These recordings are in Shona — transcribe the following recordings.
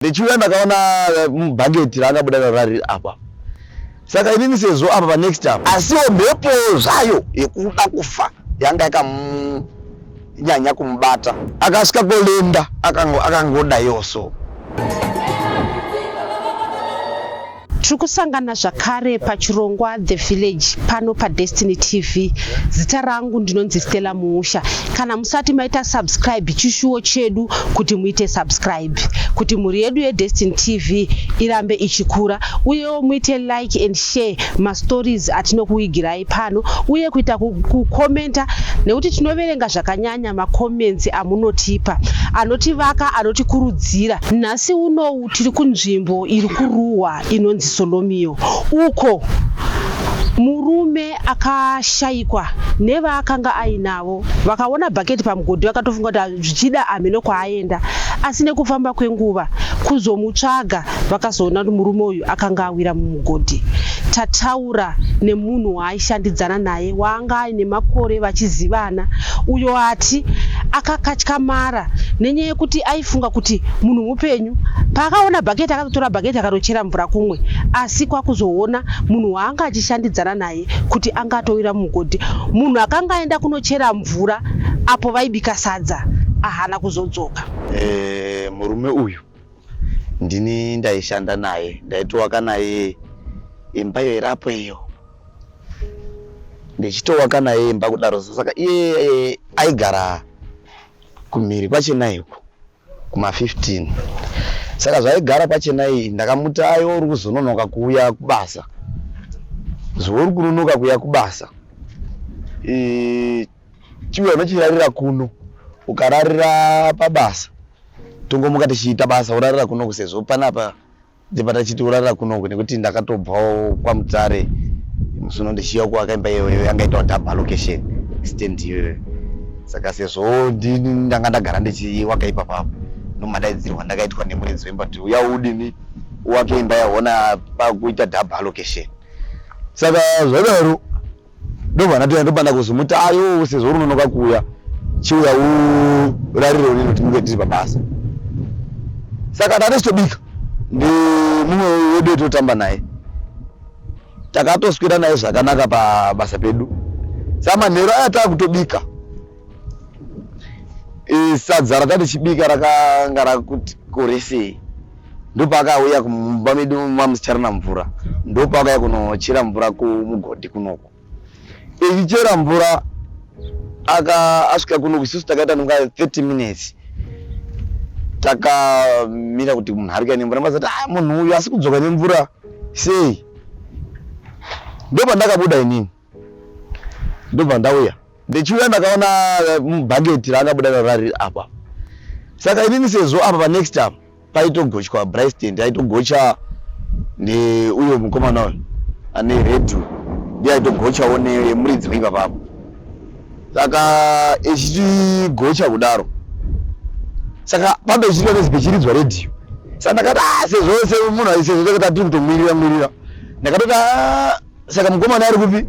Ndichiuya ndakaona bhaketi raakabuda naro rari apa. Saka inini sezvo apa panext apa asiwo mhepo zvayo yekuda kufa yanga yakamunyanya kumubata akasvika kolenda akangodaiwo so. Tiri kusangana zvakare pachirongwa The Village pano paDestiny TV. Zita rangu ndinonzi Stella Muusha. Kana musati maita subscribe, chishuwo chedu kuti muite subscribe kuti mhuri yedu yeDestiny TV irambe ichikura, uyewo muite like and share mastories atinokuigirai pano, uye kuita kukomenta nekuti tinoverenga zvakanyanya macomments amunotipa anotivaka, anotikurudzira. Nhasi unowu Tiri kunzvimbo iri kuRuwa inonzi Solomio uko murume akashaikwa nevaakanga ainavo. Vakaona bhaketi pamugodhi vakatofunga kuti zvichida hameno kwaaenda asi nekufamba kwenguva kuzomutsvaga vakazoona kuti murume uyu akanga awira mumugodhi. Tataura nemunhu waaishandidzana naye waanga aine makore vachizivana uyo ati akakatyamara nenyaya yekuti aifunga kuti munhu mupenyu. Paakaona bhaketi akatotora bhaketi akanochera mvura kumwe asi kwakuzoona munhu waanga achishandidzana naye kuti anga atowira mumugodhi. Munhu akanga aenda kunochera mvura apo vaibika sadza ahana kuzodzoka. Eh, murume uyu ndini ndaishanda naye, ndaitovaka naye imba iyo irapo iyo ndichitovaka naye imba kudaro. Saka iye aigara kumhiri kwaChenai uko kuma 15 saka zvaigara kwaChenai ndakamuti ayo uri kuzononoka kuuya kubasa zvouri kunonoka kuuya kubasa e, chiuya unochirarira kuno ukararira pabasa tongomuka tichiita basa urarira kunoku sezvo panapa Ndibva ndachiti urarira kunoku nekuti ndakatobvawo kwaMutare musi uno ndichiuya kuvaka imba iyoyo yanga itawo double allocation stand iyoyo saka sezvo ndini ndanga ndagara ndichiwaka ipapapo nomadaidzirwa ndakaitwa nemuridzi wemba kuti uya udini uwake imba yaona pakuita double allocation saka zvadaro ndobva ndatoenda ndobva ndakuzomuti ayo sezvo uri unonoka kuuya chiuya urarire unini kuti muke tiri pabasa saka ndatochitobika ndi mumwe wedu wetotamba naye takatoswera naye zvakanaka pabasa pedu saka manheru aya taakutobika e, sadza ratatichibika rakanga rakuti koresei ndopaakauya kumba medu mamusicharina mvura ndopaakauya kunochera mvura kumugodhi kunoku ichichera mvura aka asvika kunoku isusu takaita nonga 30 minutes takamira kuti munhu ari kuya nemvura mazati ah munhu uyu asi kudzoka nemvura sei ndopandakabuda inini ndobva ndauya ndichiuya ndakaona bhaketi raakabuda naro rari apa saka inini sezvo apa panext apa paitogochwa bristand aitogocha neuyo mukomana uyo ane red ndiye aitogochawo nemuridzi weipapa apo saka echitigocha kudaro saka pambe ichiitwa nezi pechiridzwa redhiyo saka ndakati ah, sezvo semunhu sezvo takati tiri kutomirira mirira ndakatoti ah, saka mukomana ari kupi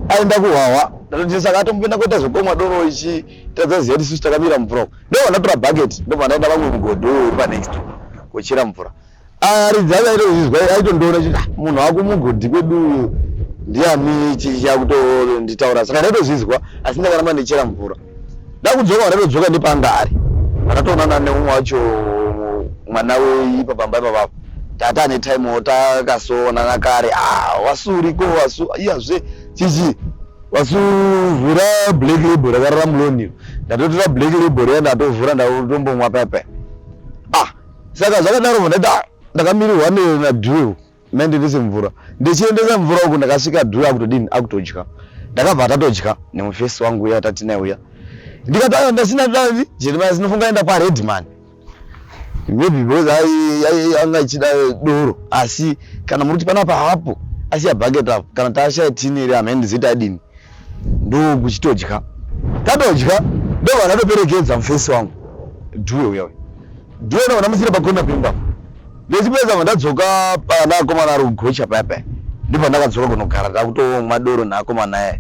aenda kuhwahwa ndatoti saka atombopinda kuita zvekomwa doro ichi tadza ziva kuti isusu takamira mvura uko ndobva ndatora bucket ndobva ndaenda vamwe mugodhi uyo uri panext kochera mvura aridzi acho aitozvizwa aitondiona chiti ah, munhu akumugodhi kwedu uyu ndiani chakutonditaura saka ndaitozvizwa asi ndakaramba ndichera mvura ndakudzoka ndatodzoka ndepanga ari ndakatoonana neumwe wacho mwana weipa pamba ipapapo tata ane time takasoonana kare ah wasuriko wasu iyazve chichi wasuvhura black label rakarara muloni ndatotora black label riya ndatovhura ndatombomwa pepe ah saka zvakadaro ndaita ndakamirirwa nadrill Mandiendese mvura. Ndichiendesa mvura uku ndakasvika Drew akutodini akutodya. Ndakabva tatodya nemufesi wangu uya tatinaye uya. Ndikati ayo ndasina davi Jeremiah sinofunga aenda kwa Redman. Maybe because ai anga achida doro asi kana muri kuti panapa hapo asiya bucket apo kana tashaya tini iri hamene zita adini ndokuchitodya tatodya ndobva ndatoperekedza mufesi wangu Drew uya uya Drew ndobva ndamusira pakona pemba Ndechipedza ndadzoka pana akomana ari kugocha paya paya ndipo ndakadzoka kunogara ndakutomwa doro naakomana aya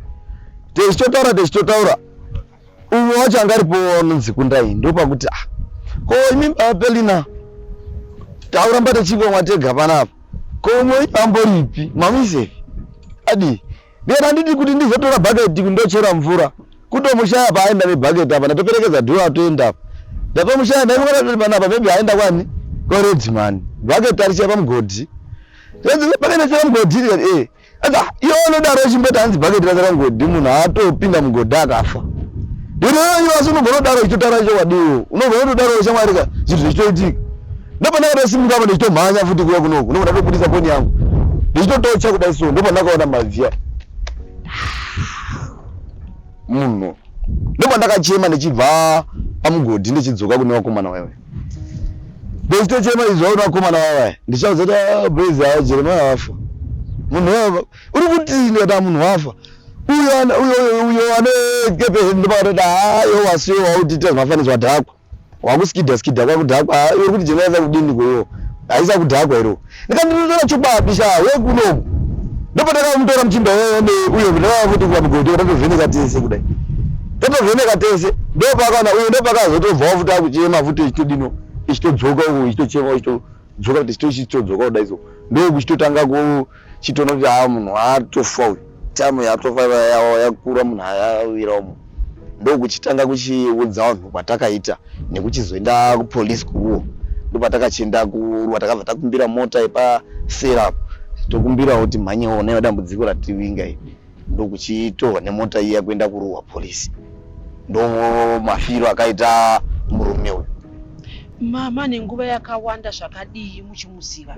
techitotaura techitotaura umwe wacho anga aripo anonzi Kundai ndopakuti ah ko imi Pelina Takuramba tichingomwa tega panapa. Ko umwe amboripi? Mamuisepi? Adii? Ndikati handidi kuti ndizotora bhaketi kundochera mvura. Kutomushaya paaenda nebhaketi apa ndatoperekedza dhiwo atoenda apa. Ndatomushaya ndaimuona kuti panapa maybe aenda kwani? KwaRedman. Bhaketi arichiya pamugodhi. Bhaketi arichiya pamugodhi ndikati eh. Aza iwe unodaro uchimboti hanzi bhaketi rachara mugodhi munhu atopinda mugodhi akafa. Ndino iwe asi unogona kudaro uchitotaura chokwadi iwe. Unogona kutodaro shamwari ka zvinhu zvichitoitika. Ndopandakatosimuka apa ndichitomhanya futi kuya kunoku. Ndobva ndatobudisa foni yangu. Ndichitotocha kudai so ndopandakaona mabvi aya. Munhu. Ndopandakachema ndichibva pamugodhi ndichidzoka kune vakomana vaya. Ndichitochema izvi vaona vakomana vaya vaya. Ndichaudza kuti ah, boys ava Jeremiah wafa. Munhu wafa. Uri kutii ndikati ah, munhu wafa. Uyo uyo uyo ane kepe ndopakatoti ah, iwe wasiyo wautiita zvimafanidzo wadhakwa. Wakuskidha skidha kwakudhakwa. Ah, iwe uri kuti Jeremiah aisa kudini ko Haisa kudhakwa iro. Ndikati ndinotora chokwadi sha we kunoku. Ndopandakamutora muchinda uyo uyo ndakava futi kuvamugodhi tatovheneka tese kudai. Tatovheneka tese ndopakaona uyo ndopakazotobvawo futi akuchema futi ichitodino ichitodzoka uko ichitochema ichitodzoka kuti ichitodzoka kudai so ndokuchitotanga kuchitoona kuti haa munhu atofa uyu tamu yatofa yakura munhu ayawira umu ndokuchitanga kuchiudza vanhu kwatakaita nekuchizoenda kupolice kuruo ndopatakachienda kuruwa takabva takumbira mota yepasera apo tokumbirawo kuti mhanyewo nayo dambudziko rativinga iri ndokuchitorwa nemota iya kuenda kuruwa police ndo mafiro akaita murume uyu mama nenguva yakawanda zvakadii muchimuziva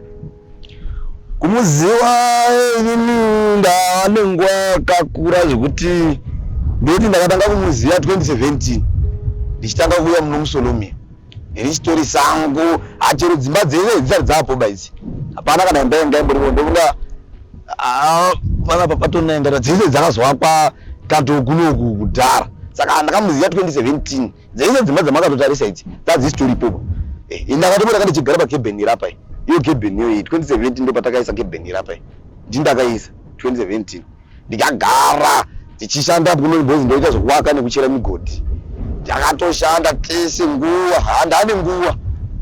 Kumuziva inini ndava nenguva yakakura zvekuti ndoti ndakatanga kumuziva 2017 ndichitanga kuuya muno muSolomia ndiri chitori sango achero dzimba dzese dzisati dzapoba idzi hapana kana imba yanga imboripo ndofunga ah, panapa patonengera dzese dzakazovakwa katokunoku kudhara saka ndakamuziva 2017 Dzese dzimba dzamakatotarisa idzi dzadzisitoripo. Eh, ndakatombotanga ndichigara pakebheni irapa iyi. Iyo kebheni iyoyi 2017 ndopatakaisa kebheni irapa iyi. Ndindakaisa 2017. Ndikagara tichishanda kuno because ndoita zvekuvaka nekuchera migodhi. Ndakatoshanda tese nguva, handane nguva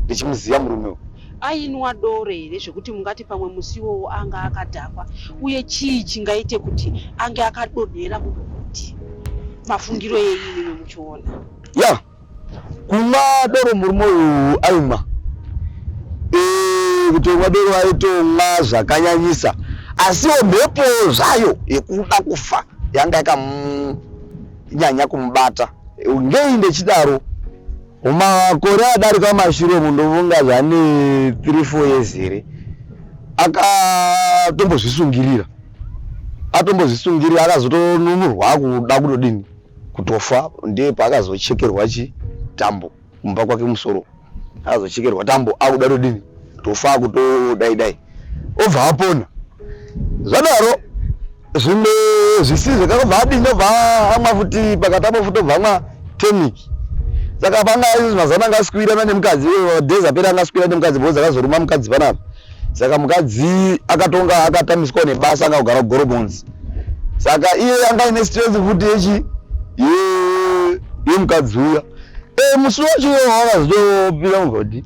ndichimuziva murume uyu. Ainwa doro here zvekuti mungati pamwe musi iwowo anga akadhakwa uye chii chingaite kuti ange akadonhera mumugodhi? Mafungiro enyu imimi muchiona. Ya, kumwa doro murume uyu aimwa. E, kutomwa doro aitomwa zvakanyanyisa asiwo mhepo zvayo yekuda kufa yanga yakamunyanya kumubata. Ngei ndechidaro? Mumakore adarika mumashure umu ndofunga zvane 3 4 years here akatombozvisungirira atombozvisungirira akazotonunurwa akuda kutodini kutofa ndiye paakazochekerwa chi tambo kumba kwake musoro akazochekerwa tambo akuda kutodini kutofa akutodai dai obva apona zvadaro zvimwe zvisizvo kakabva adini obva amwa futi pakati apo futi obva amwa tonic saka panga mazana anga aswirana nemukadzi days apera anga aswirana nemukadzi because akazoruma mukadzi panapa saka mukadzi akatonga akatamiswa nebasa anga kugara kugoromonzi saka iye anga aine stress futi yechi yemukadzi uya e, musi wacho iwo wakazotopinda mugodhi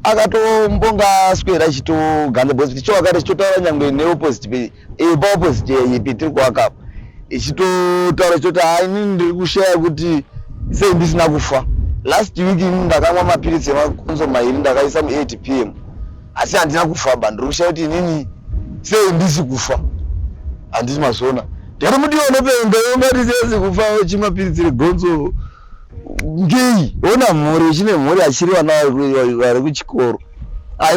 akatombonga aswera achitoganza because tichowaka tichitotaura nyangwe neopposite eh, paopposite yepi tiri kuwaka apa ichitotaura ichitoti haa inini ndiri kushaya kuti sei ndisina kufa last week inini ndakamwa mapiritsi emakonzo mairi ndakaisa mu 8 pm asi handina kufa ba ndiri kushaya kuti inini sei ndisi kufa handisi mazviona ndikati mudiwa unopenga ungati sei kufa uchimwa piritsi regonzo ngei ona mhuri uchine mhuri achiri vana vari kuchikoro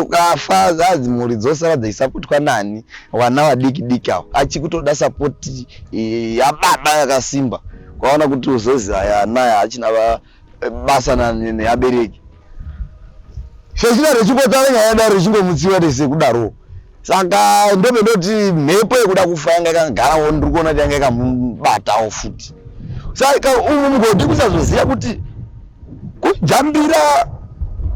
ukafa adzi mhuri dzosara dzeisapotwa nani vana vadiki diki avo achikutoda sapoti eh, yababa yakasimba kwaona kuti uzozi aya anaya achina basa neabereki sechina rechingotanga nyaya yadaro richingomutsiwa tese kudaro saka ndobe ndoti mhepo yekuda kufa yanga yakagarawo ndiri kuona kuti yanga yakamubatawo futi saka umu mugodhi kusazoziva kuti kujambira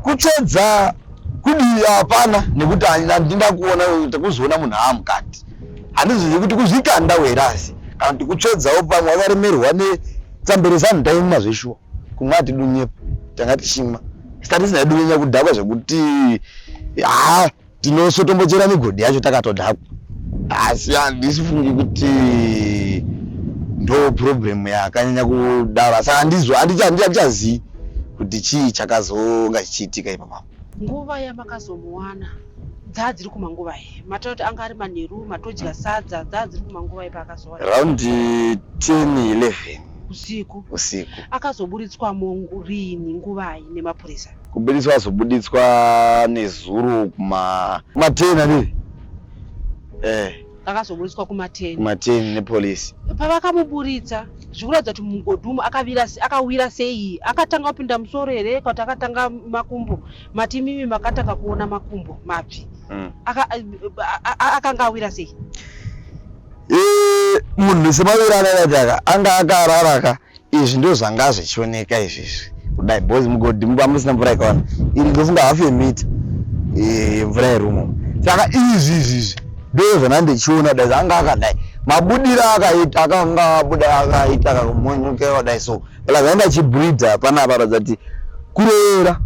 kutsvedza kudii hapana nekuti handina kuona kuzoona munhu aamukati handizozivi kuti kuzvikanda werasi kana kuti kutsvedzawo pamwe akaremerwa netsambere sanhu taimwa zveshuwa kumwa hatidunyepo tanga tichimwa. Statisina yedu kunyanya kudhakwa zvekuti haa tinosotombochera migodhi yacho takatodhakwa asi handisifungi kuti ndo problem yakanyanya kudaro asi handizvo handichazivi kuti chii chakazonga chichiitika ipapa. Nguva yamakazomuwana dzaa dziri kumanguvai? Mataura kuti anga ari manheru matodya sadza dzaa dziri kumanguvai paakazowana? Round 10 11 usiku. Usiku. Akazoburitswamo riini nguvai nemapurisa? Kubuditswa azobuditswa nezuro kuma kuma 10 andiri eh Akazoburitswa kuma 10. Kuma 10 nepolice. Pavakamuburitsa zvikuratidza kuti mumugodhi umu akavira akawira sei? Akatanga kupinda musoro here kana kuti akatanga makumbo? Mati imimi makatanga kuona makumbo mapi? Aka, akanga awira sei? Eh, munhu semaviri akaita aka anga akarara ka izvi ndo zvanga zvichioneka izvizvi kudai because mugodhi musina mvura yakawanda iri ndofunga hafu yemita eh, mvura irumo saka izvi izvizvi ndo zvana ndichiona dai anga akadai mabudiro akaita akanga abuda akaita akakumonyokera kudai so plus aenda achibreeder panapa ratidza kuti kurera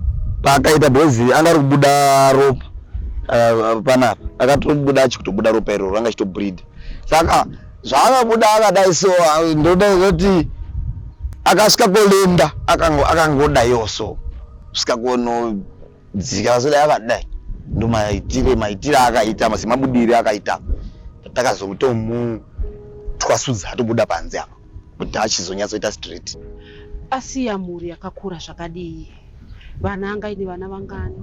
paakaita because anga ari kubuda ropa uh, panapa akatobuda achikutobuda ropa iroro anga achitobreeder saka zvaakabuda akadai so ah, ndoda kuti akasvika kolenda akangodaiwo so svika konodzika azodai akadai ndomaitire maitire akaita semabudire akaita takazotomutwasudza atobuda panze apa kuti achizonyatsoita straight. Asiya mhuri yakakura zvakadii? Vana anga aine vana vangani?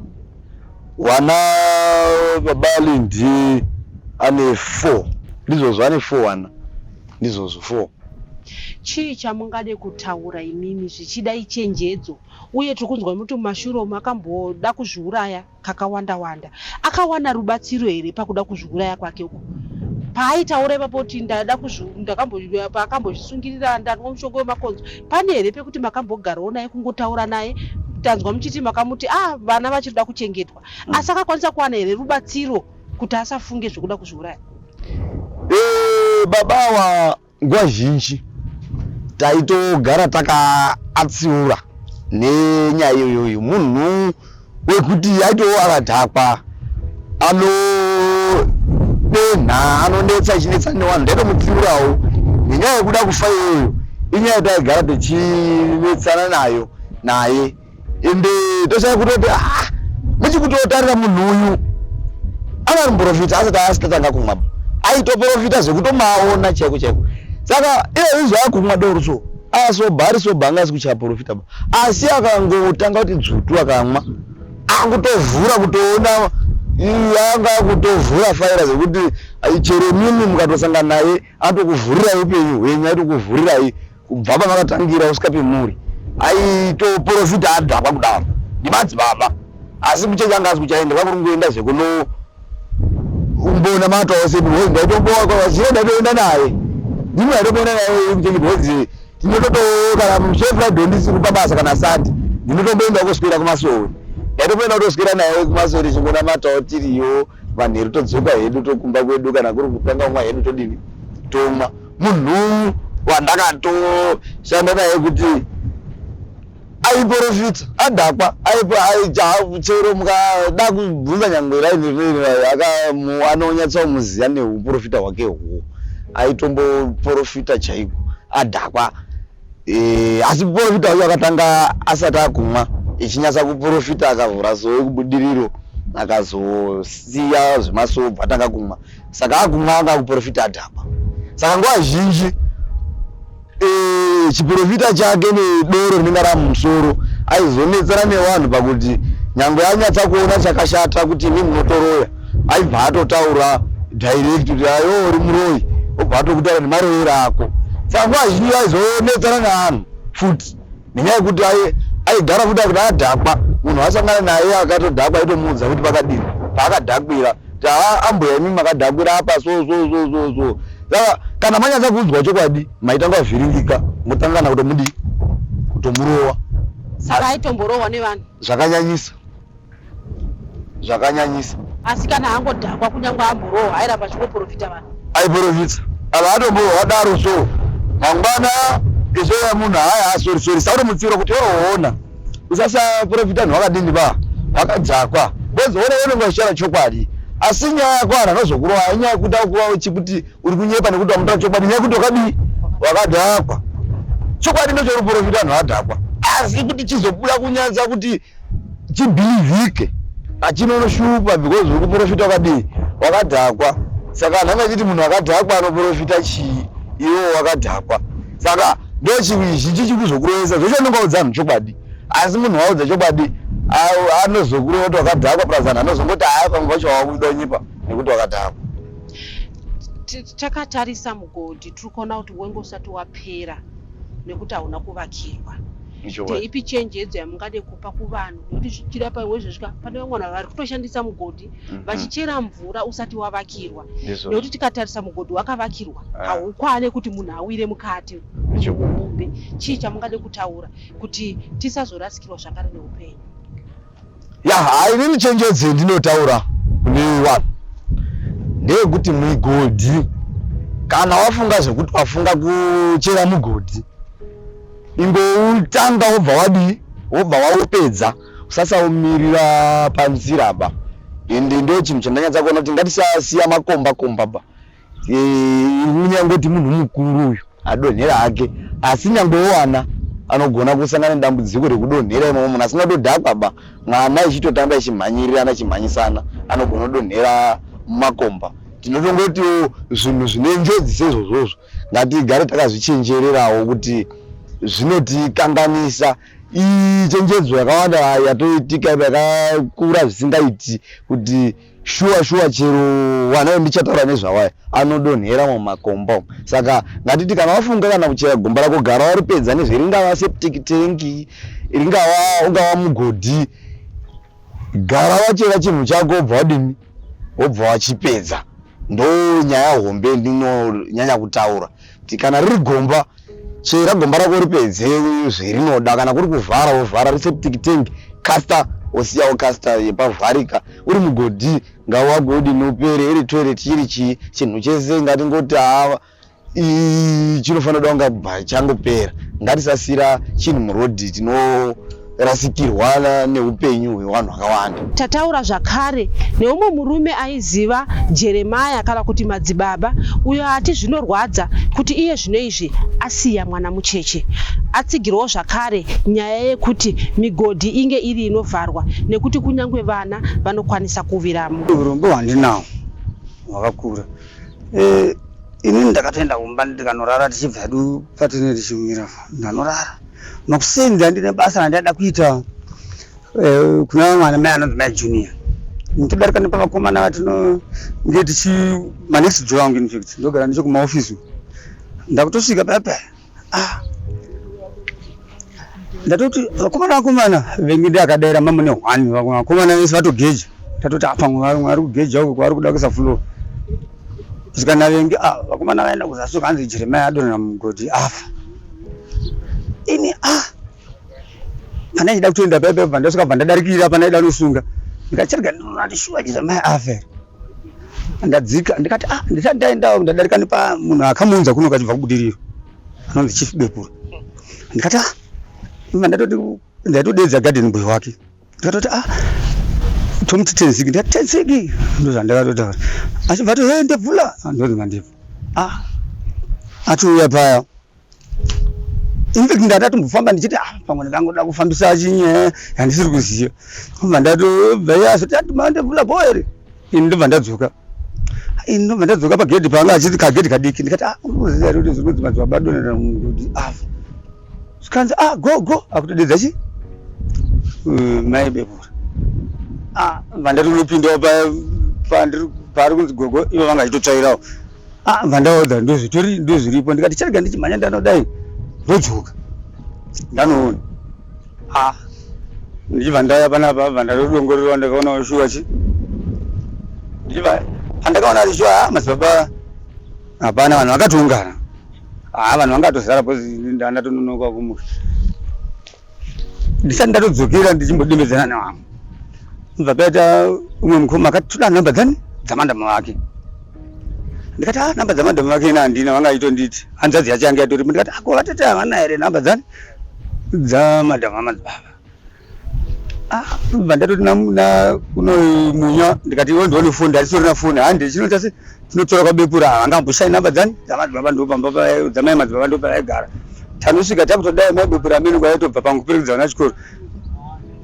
Vana baba Lindi ane 4 ndizvozvo ane 4 vana ndizvozvo 4. Chii chamungade kutaura imimi zvichida ichenjedzo uye tiri kunzwa muti mumashure umu akamboda kuzviuraya kakawanda wanda. Akawana rubatsiro here pakuda kuzviuraya kwake uku? Paaitaura ipapo kuti ndada ndakambo paakambozvisungirira ndanwa mushonga wemakonzo pane here pekuti makambogarawo naye kungotaura naye? Tanzwa muchiti makamuti ah vana vachiri kuda kuchengetwa asi akakwanisa kuwana here rubatsiro kuti asafunge zvekuda kuzviuraya? Eh, baba awa Nguva zhinji taitogara takaatsiura nenyaya iyoyoyo. Munhu wekuti aitoo akadhakwa anodenha anonetsa achinetsa nevanhu ndaitomutsiurawo nenyaya yekuda kufa iyoyo inyaya yataigara tichinetsana nayo naye ende toshaya kutoti ah, muchikutotarira munhu uyu anga ari muprofita asati asitatanga kumwa aitoprofita zvekutomaona chaiko chaiko saka iye izvo akumwa doro so asobha ari sobha anga asi kuchaprofita ba asi akangotanga kuti dzvutu akamwa akutovhura kutoona anga akutovhura faira zvekuti chero mimi mukatosangana naye atokuvhurirai upenyu hwenyu aitokuvhurirai Kubva pavakatangira kusvika pemuri aitoporofita adhakwa kudaro ndimadzibaba asi kuchechi anga asi kuchaenda kwakuri kungoenda zvekuno umbona matawo semunhu ndaitoboa ndaitoenda naye ndini ndaitoboenda naye kuchechi because tinototo kana chefriday ndisiri pabasa kana sunday ndinotomboenda kuswera kumasowe ndaitomboenda kutoswera naye kumasowe tichingonamatawo tiriyo manheru todzoka hedu tokumba kwedu kana kuri kutanga kumwa hedu todini tomwa munhu wandakatoshanda naye kuti aiprofita adhakwa chero mukada kubvunza nyangwe anonyatsomuziva neuprofita hwake hwo aitomboprofita chaiko adhakwa e, asi kuprofita wacho akatanga asati akumwa ichinyatsa kuprofita akavhura sowe kubudiriro akazosiya zvemasobvu atanga kumwa saka akumwa anga akuprofita adhakwa saka nguva zhinji e, chiprofita chake nedoro rinenge ramumusoro aizonetsana nevanhu pakuti nyangwe anyatsa kuona chakashata kuti imi munotoroya aibva atotaura direct kuti ayo uri muroyi obva atokutaura nemaroyero ako saka nguva zhinji aizonetsana nevanhu futi nenyaya yekuti aigara futi akuti adhakwa munhu asangana naye akatodhakwa aitomuudza kuti pakadini paakadhakwira kuti haa ambuya imi makadhakwira apa so so so so so saka kana manyatsa kuudzwa chokwadi maitanga vavhiringika motangana kutomudii kutomurowa saka aitomborohwa nevanhu zvakanyanyisa zvakanyanyisa asi kana angodhakwa kunyange amborohwa airamba achingoprofita vanhu aiprofita ava atomborohwa daro so mangwana izoya munhu haya sorry sorry sautomutsiura kuti yoona. Usasaprofita vanhu vakadini ba vakadhakwa because ona unenge uchitaura chokwadi asi nyaya yako vanhu vanozokurova inyaya yekuti akuva uchikuti uri kunyepa nekuti wamutaura chokwadi nyaya yekuti wakadii wakadhakwa. Chokwadi ndochaunoprofita vanhu vadhakwa asi kuti chizobuda kunyatsa kuti chibhilivhike hachinonoshupa because uri kuprofita wakadii wakadhakwa. Saka vanhu vanga vachiti munhu akadhakwa anoprofita chii iwewo wakadhakwa. Saka ndochizhinji chikuzokurovesa zveshe unenge waudza vanhu chokwadi asi munhu waudza chokwadi anozokurova kuti wakadhakwa plus vanhu anozongoti haa pamwe pacho wakuda kunyepa nekuti wakadhakwa. Takatarisa mugodhi tiri kuona kuti wenge usati wapera nekuti hauna kuvakirwa. Ndeipi chenjedzo yamungade kupa kuvanhu nekuti zvichida pawezvesvika pane vamwe vanhu vari kutoshandisa mugodhi vachichera mvura usati wavakirwa nekuti tikatarisa mugodhi wakavakirwa haukwane kuti munhu awire mukati muhombe. Chii chamungade kutaura kuti tisazorasikirwa zvakare neupenyu? Ya hainini chenjedzo yandinotaura kune vanhu ndeyekuti migodhi kana wafunga zvekuti wafunga kuchera mugodhi ingoutanga wobva wadii wobva waupedza usasaumirira panzira ba ende ndo chinhu chandanyatsa kuona kuti ngatisasiya makomba komba ba kunyangoti munhu mukuru uyu adonhera hake asi nyangwe wana anogona kusangana nedambudziko rekudonhera imomo munhu asina kutodhakwa ba mwana ichitotamba ichimhanyirirana ichimhanyisana anogona kudonhera mumakomba tinotongotiwo zvinhu zvine njodzi seizvozvozvo ngatigare takazvichenjererawo kuti zvinotikanganisa ichenjedzo yakawanda yatoitika yakakura zvisingaiti kuti shuwa shuwa chero wana ndichataura nezvawaya anodonhera mumakomba umu saka ngatiti kana wafunga kana kuchera gomba rako gara waripedza nezve ringava septic tank ringava ungava mugodhi gara wachera chinhu chako wobva wadini wobva wachipedza ndo nyaya hombe ndinonyanya kutaura kuti kana riri gomba chera gomba rako ripedze zverinoda kana kuri kuvhara wovhara reseptic tank caster wosiyawo caster yepavharika uri mugodhi ngawagodi upere iri toilet chiri chii chinhu chese ngatingoti haa chinofanira kuda kunga bva changopera ngatisasira chinhu murodhi tinorasikirwa neupenyu hwevanhu vakawanda. Tataura zvakare neumwe murume aiziva Jeremiah kana kuti madzibaba uyo ati zvinorwadza kuti iye zvino izvi asiya mwana mucheche. Atsigirawo zvakare nyaya yekuti migodhi inge iri inovharwa nekuti kunyangwe vana vanokwanisa kuwiramo. Urombo hwandinawo hwakakura. Eh, inini ndakatoenda kumba ndikanorara tichibva hedu patine tichimira ndanorara makuseni ndandine basa randada kuita eh, kuna mwana mai anonzi mai junior nditodarika nepavakomana vatinonge tichi manext door angu infact ndogara nechekumaofisi ndakutosvika paya paya ah ndatoti vakomana vakomana venge ndakadaira mamune one vamwe vakomana vese vatogeja ndatoti apa ah, vamwe vari kugeja uko kwavari kuda kuisa floor svika navenge ah vakomana vaenda kuzasi hanzi Jeremiah adonhera mugodhi afa ini ah pana ichida kutoenda paya paya ndasvika bva ndadarikira pana ida nosunga ndikachirega ndinoti shuwa Jeremiah afa here ndadzika ndikati ah ndisati ndaendawo ndadarika nepa munhu akamuunza kuno kachibva kubudiriro anonzi chief Bekura ndikati ah ndatoti ndaitodedza garden boy wake ndikatoti ah tomuti tenziki ndikati tenziki ndozvandakatotaura achibva ati he ndebvula ndonzi mandebvu ah atiuya paya infact ndakatombofamba ndichiti ah pamwe ndakangoda kufambisa chinyaya yandisiri kuziva bva ndatobva iye azoti ati mandebvula bho here ini ndobva ndadzoka ini ndobva ndadzoka pagedhi paanga achiti kagedhi kadiki ndikati ah unoziva here kuti zvinonzi madzibaba adonhera mugodi afa zvikanzi ah go go akutodedza chi mai bebura ah vandatonopindawo paari kunzi gogo ivo vanga achitotsvairawo ah vandaodza ndozvitori ndozviripo ndikati chirega ndichimhanya ndanodai ndodzoka ndanoona ah ndichibva ndauya panapa bva ndatodongorerwa ndakaona shuwa chi ndichibva pandakaona ari shuwa ah madzibaba hapana vanhu vakatoungana haa vanhu vangatozara bcause ndandatononoka kumusha ndisati ndatodzokera ndichimbodembedzana nevamwe bva paita umwe mukoma akati toda nhamba dzani dzamadhamu vake ndikati ah nhamba dzamadhamu vake ina handina vanga achitonditi hanzvadzi yacho yanga yatoripo ndikati ah ko vatete havana here nhamba dzani dzamadhamu amadzibaba. Ah, ndobva ndatoti kuno munya ndikati iwe ndione foni ndatitorina foni hande chinoita se tinotora kwabepura havangamboshayi namba dzani dzamadzibaba ndopamba dzamai madzibaba ndopavaigara tanosvika takutodai mai bepura amene kwaitobva pangu kuperekedza vana chikoro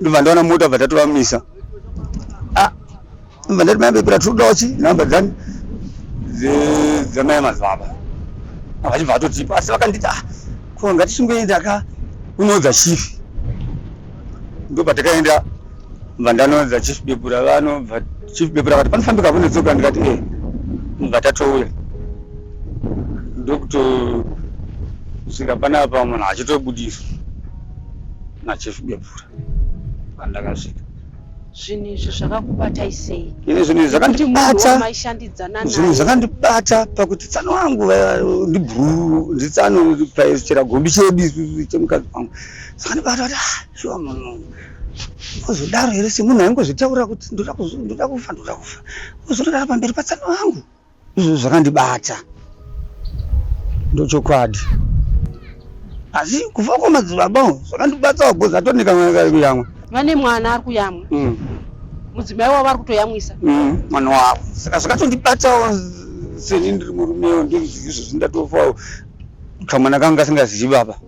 ndobva ndaona mota bva tatovamisa ah ndobva ndati mai bepura tinodawo chi namba dzani dzamai madzibaba vachibva vatotipa asi vakanditi ah ko ngatichingoenda ka unoudza chifi ndopatakaenda bva ndanoudza chief bepura vanobva chief bepura vakati panofambika kune tsoka ndikati e eh, bva tatouya ndokutosvika panapa munhu achitobudiswa nachief bepura pandakasvika Zvinhu izvi zvakakubatai sei? Ini zvinhu izvi zvakandibata, zvinhu zvakandibata pakuti tsano wangu ndibhuru nditsano paichera gombi chedu isusu chemukadzi wangu zvakandibata kuti ah, shuwa munhu ozodaro here semunhu aingozvitaura kuti ndoda kufa ndoda kufa ozodaro pamberi patsano wangu Izvo zvakandibata ndochokwadi asi kufa kwamadzibaba zvakandibata because atoneka mwana kari kuyamwa vane mwana ari kuyamwa mm. mudzimai wavo ari kutoyamwisa mm, mwana wavo saka zvakatondibatawo seni ndiri murumewo ndizvozvi ndatofawo kamwana kangu kasingazivi baba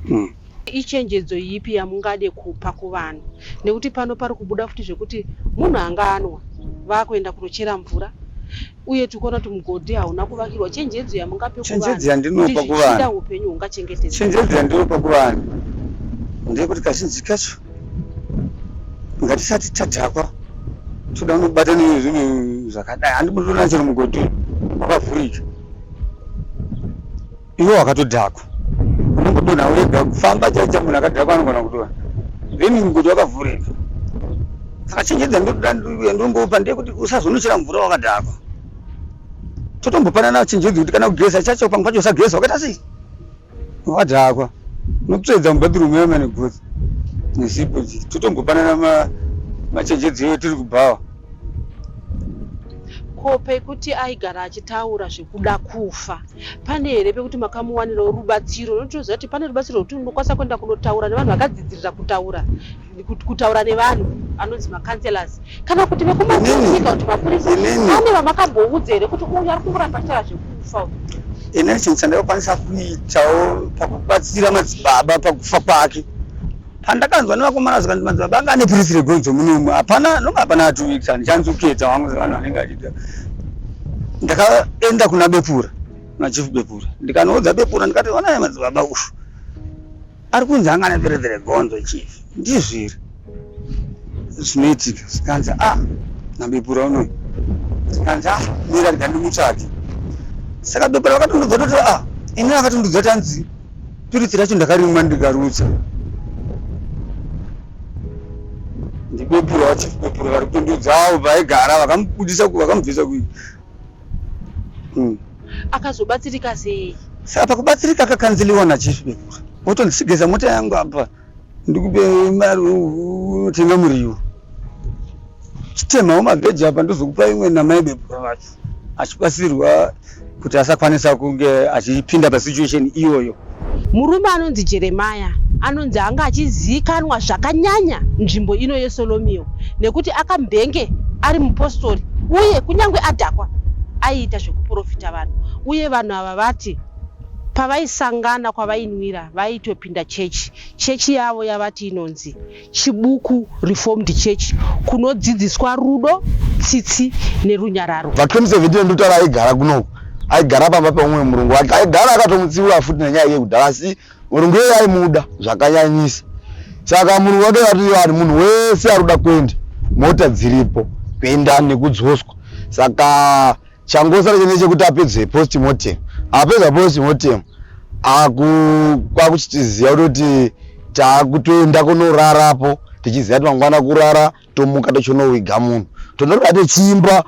mm. Ichenjedzo yipi yamungade kupa kuvanhu nekuti pano pari kubuda futi zvekuti munhu anga anwa vakuenda kunochera mvura uye tiri kuona kuti mugodhi hauna kuvakirwa chenjedzo yamungape Chenjedzo yandinopa kuvanhu upenyu hungachengetedzwa chenjedzo yandinopa kuvanhu ndeyekuti kazhinji kacho ngatisati tadhakwa toda kunobata nezvinhu zvakadai handibudona chero mugodhi wakavhurika Iwe wakatodhakwa unongodonha wega kufamba chaicha munhu akadhakwa anogona kudonha then mugodhi wakavhurika saka chenjedza ndongopa ndeyekuti usazonochera mvura wakadhakwa totombopanana chenjedzo kuti kana kugeza chacho pamwe pacho usageza wakaita sei wakadhakwa unotsvedza mubathroom yama negotsi nesipo totombopanana machenjedzo iwe tiri kubhawa Ko pekuti aigara achitaura zvekuda kufa pane here pekuti makamuwanirawo rubatsiro unotoziva kuti pane rubatsiro rwekuti unokwanisa kuenda kunotaura nevanhu vakadzidzirira kutaura kutaura nevanhu anonzi macounselors kana kuti vekumakinika kuti mapurisa pane vamakamboudza here kuti uyu ari kungoramba achitaura zvekufa uyu ini chinhu chandakakwanisa kuitawo pakubatsira madzibaba pakufa kwake Pandakanzwa nevakomana zvikanzi madzibaba anga ane pirisi regonzo munomu hapana nonga hapana 2 weeks handichanzi kuketa wangu sevanhu vanenge vachiita ndakaenda kuna Bepura kuna Chief Bepura ndikanoudza Bepura ndikati onai madzibaba ushu ari kunzi anga ane pirisi regonzo chief ndizvo here zvinoitika zvikanzi a ah, naBepura unoyu zvikanzi a ah, mira rega ndimutsvake saka Bepura vakatondudza toti a ah, ini akatondudza tanzi Piritsi racho ndakarimwa ndikarutsa. Ndibepura vachibepura vari kutondiudza avo vaigara vakamubudisa vakamubvisa ku hmm. Akazobatsirika sei? Saka pakubatsirika akakanzeliwa naChief Bepura. Votondisigeza mota yangu apa ndikupe mari unotenga muriwo. Chitemawo mavheji apa ndozokupa imwe namai Bepura vacho. Achibatsirwa kuti asakwanisa kunge achipinda pasituation iyoyo. Murume anonzi Jeremiah anonzi anga achiziikanwa zvakanyanya nzvimbo ino yeSolomio nekuti akambenge ari mupostori uye kunyange adhakwa aiita zvekuporofita vanhu uye vanhu ava vati pavaisangana kwavainwira vaitopinda chechi. Chechi yavo yavati inonzi Chibuku Reformed Church kunodzidziswa rudo, tsitsi nerunyararo. Bva 2017 ndotaura aigara kunoku aigara pamba peumwe murungu wake aigara akatomutsiura futi nenyaya yekudhara asi murungu iye aimuda zvakanyanyisa saka murungu wake vati vanhu munhu wese ari kuda kuenda mota dziripo kuenda nekudzoswa saka Changosara chene chekuti apedze post mortem. Apedza post mortem aku kwakuchitiziva kutoti takutoenda kunorarapo tichiziva kuti mangwana kurara tomuka tochonowiga munhu tonorara tichiimba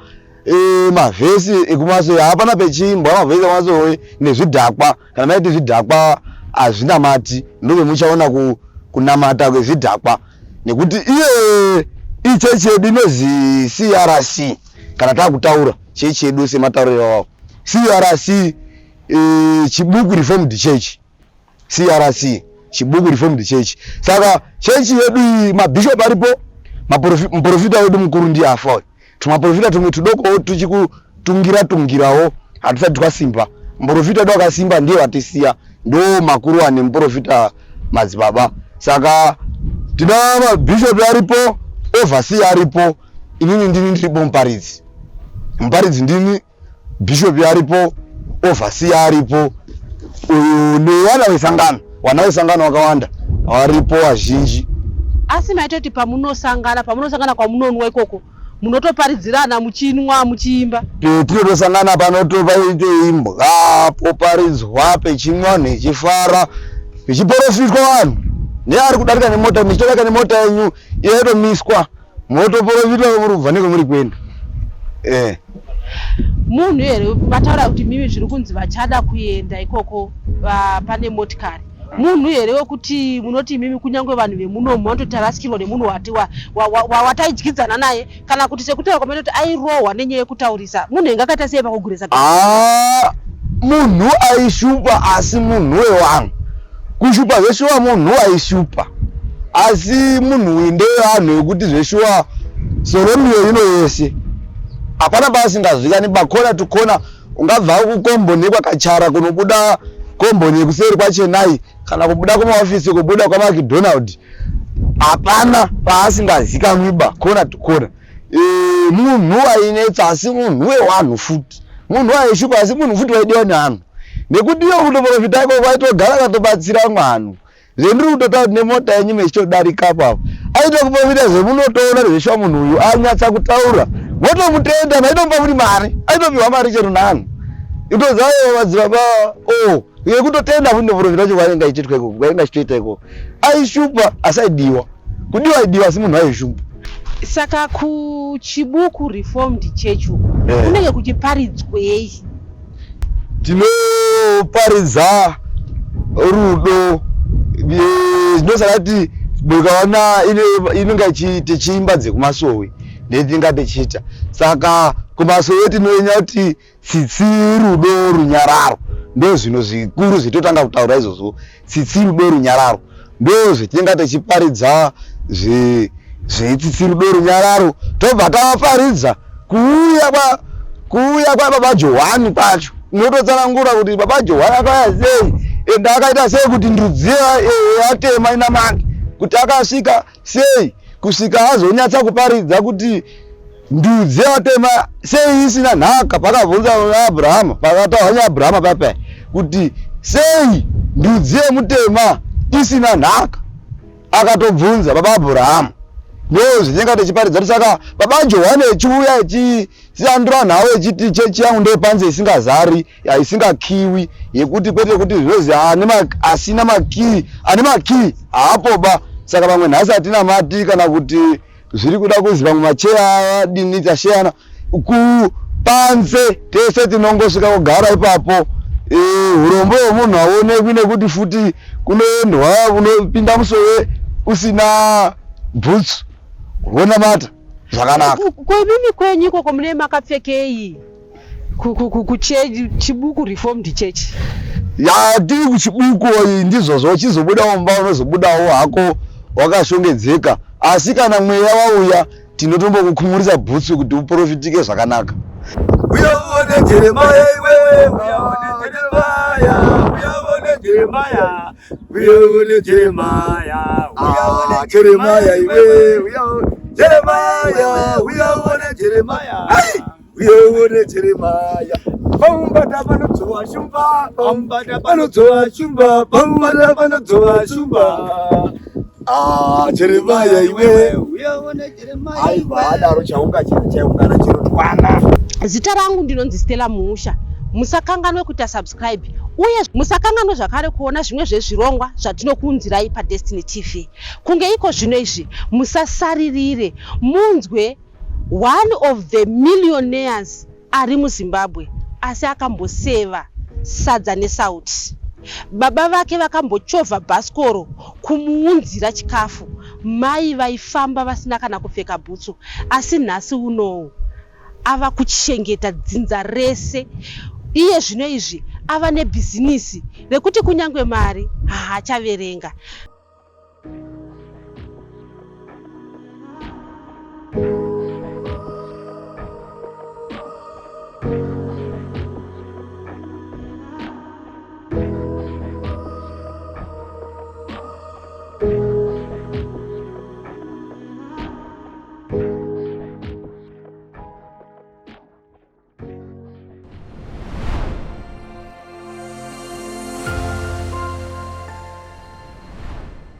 e, mavhesi ekumasowe hapana pechiimbwa mavhesi ekumasowe nezvidhakwa kana maiti zvidhakwa hazvinamati ndovemuchaona ku, kunamata kwezvidhakwa nekuti iye ichechi yedu inozi crc kana takutaura chechi yedu sematauriro awo crc e, chibuku reformed church crc Chibuku Reformed Church. Saka chechi yedu iyi mabishop aripo, muprofita wedu mukuru ndiye afa uyu. Tumaprofita tumwe tudokowo tuchikutungira tungirawo hatusati twasimba. Muprofita wedu akasimba ndiye watisiya, ndo makuru ane muprofita madzibaba. Saka tina mabishop aripo, overseer aripo, inini ndini ndiripo muparidzi. Muparidzi ndini Bishop aripo, overseer aripo, uyu nevana vesangano, vana vesangano vakawanda varipo vazhinji. Asi maitoti pamunosangana, pamunosangana kwamunonwa ikoko munotoparidzirana muchinwa muchiimba? Tinotosangana panotopaite imbwa, poparidzwa pechinwa nechifara, pechiporofitwa vanhu neari kudarika nemota, michitodarika nemota yenyu yaitomiswa motoporofita kwamuri kubva nekwamuri kuenda eh. Munhu here vataura kuti mimi zviri kunzi vachada kuenda ikoko pane motikari munhu here wekuti munoti imimi kunyange vanhu vemunomu vanototi tarasikirwa nemunhu wataidyidzana naye kana kuti sekutaura kwamaita kuti airohwa nenyaya yekutaurisa munhu enge akaita sei pakugurisa ah, munhu aishupa asi munhu wevanhu kushupa zveshuwa munhu aishupa asi munhu uyu ndewevanhu vekuti zveshuwa soromiyo ino yese hapana paasingazvikani bakona to kona ungabva kukomboni kwakachara kunobuda komboni yekuseri kwachenai kana kubuda kumaofisi kubuda kwamacdonald hapana paasingazikanwiba kona to kona e, munhu ainetsa asi munhu wewanhu futi munhu aishupa asi munhu futi waidiwa nevanhu nekuti iyo kutoprofita ikoko aitogara akatobatsira mwanhu zvendiri kutotaura kuti nemota yenyu mechitodarika apapo aita kuprofita zvemunotoona zveshuwa munhu uyu anyatsa kutaura motomutenda maitomupa futi mari aitopiwa mari chero naanhu itoziva madzibaba o oh, yekutotenda futi neprofita wacho kwainge achiitwa ikoko kwainge achitoita ikoko aishupa asi aidiwa kudiwa aidiwa asi munhu aishupa saka kuchibuku reformed church uku eh. kunenge kuchiparidzwei Tinoparidza rudo zvinosaka kuti ukaona inenge tichiimba dzekumasowe ndetinga tichiita saka kumasowe tinoenya kuti tsitsi rudo runyararo ndozvino zvikuru zvetotanga kutaura izvozvo tsitsi rudo runyararo ndozvetinenge tichiparidza zvetsitsi rudo runyararo tobva tavaparidza kuuya kwa kuuya kwababa johani kwacho unototsanangura kuti baba johani akauya sei ende akaita sei kuti ndudzi yatema inamake kuti akasvika sei kusvika azonyatsa kuparidza kuti ndudzi yevatema sei isina nhaka pakabvunza Abrahama pakataurwa neAbrahama papa kuti sei ndudzi yemutema isina nhaka akatobvunza baba Abrahama ndozvinenge tichiparidza kuti saka baba Johane echiuya echisandura nhau echiti chechi yangu ndeyepanze isingazari isingakiwi yekuti kwete kuti zvozi asina makii ane makii haapoba saka vamwe nhasi hatina mati kana kuti zviri kuda kuzi vamwe macheya adini tasheyana kupanze tese tinongosvika kugara ipapo e, urombo hwemunhu hauonekwi nekuti futi kunoendwa unopinda musowe usina bhutsu wonamata zvakanaka kwemimi kwenyu ikoko mune makapfekei kuchibuku reformed church ya tiri kuchibuku ndizvozvo chizobudawo mumba unozobudawo hako wakashongedzeka asi kana mweya wauya tinotombokukumurisa bhutsu kuti uprofitike zvakanaka uyaone jeremaya iwe uyaone jeremaya uyaone jeremaya uyaone jeremaya uyaone jeremaya iwe uyaone jeremaya uyaone jeremaya Uyeone Jeremaya pamumbata panodzova shumba pamumbata panodzova shumba pamumbata panodzova shumba ah Jeremaya iwe uyeone Jeremaya aiwa adaro chaunga chero chaungana chero twana Zita rangu ndinonzi Stella Muusha. Musakanganwe kuita subscribe uye musakanganwe zvakare kuona zvimwe zvezvirongwa zvatinokuunzirai paDestiny TV. Kunge iko zvino izvi musasaririre munzwe One of the millionaires ari muZimbabwe asi akamboseva sadza nesauti. Baba vake vakambochovha bhasikoro kumuunzira chikafu. Mai vaifamba vasina kana kupfeka bhutsu asi nhasi unowu ava kuchengeta dzinza rese. Iye zvino izvi ava nebhizinisi rekuti kunyange mari haachaverenga.